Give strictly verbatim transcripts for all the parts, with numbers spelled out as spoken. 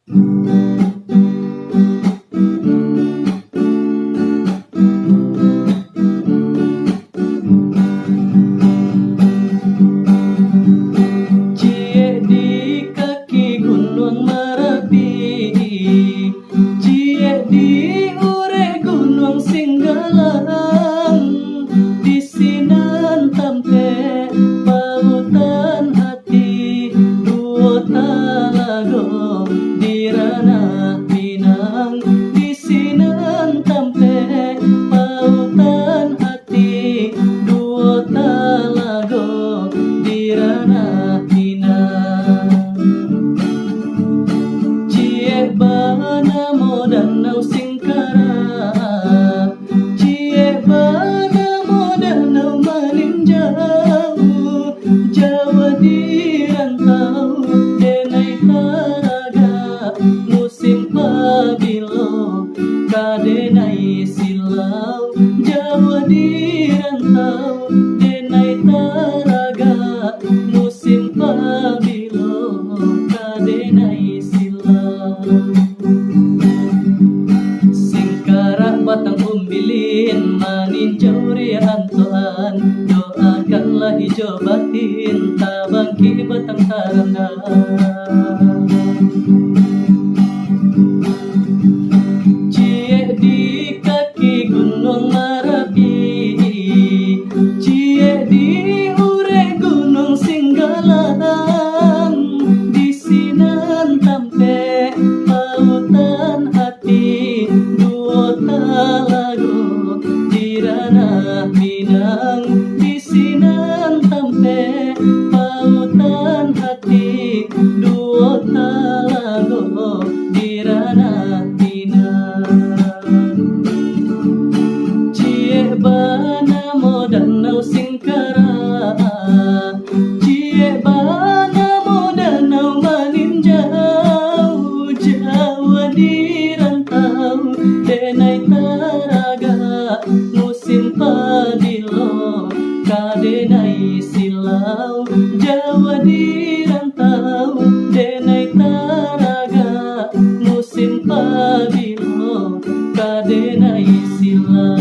Ciek di kaki Gunuang Marapi, ciek di urek Gunuang Singgalang, di sinan tampek pautan ati duo talago di ranah Minang, di sinan tampek pautan ati duo talago di ranah Minang. Ciek banamo Danau Singkarak, ciek banamo Danau Maninjau, jauah di rantau denai taragak, musim pabilo ka denai silau, jauah di rantau denai taragak, musim pabilo ka denai silau. Singkarak batang umbilin, maninjau riak antoan, doakanlah ijo batin, tabangkik batang tarandam. Ciek di kaki Gunuang Marapi, ciek di urek Gunuang Singgalang, di sinan tampek pautan ati duo talago di ranah Minang, di sinan tampek pautan ati duo talago di ranah Minang. Ciek banamo Danau Singkarak, ciek banamo Danau Maninjau, jauah di rantau denai taragak, musim pabilo ka denai silau, jauah di rantau denai taragak, musim pabilo ka denai silau.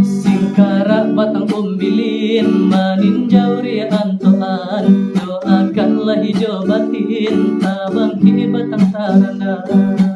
Singkarak batang umbilin, maninjau riak antoan, doakanlah ijo batin, tabangkik batang tarandam.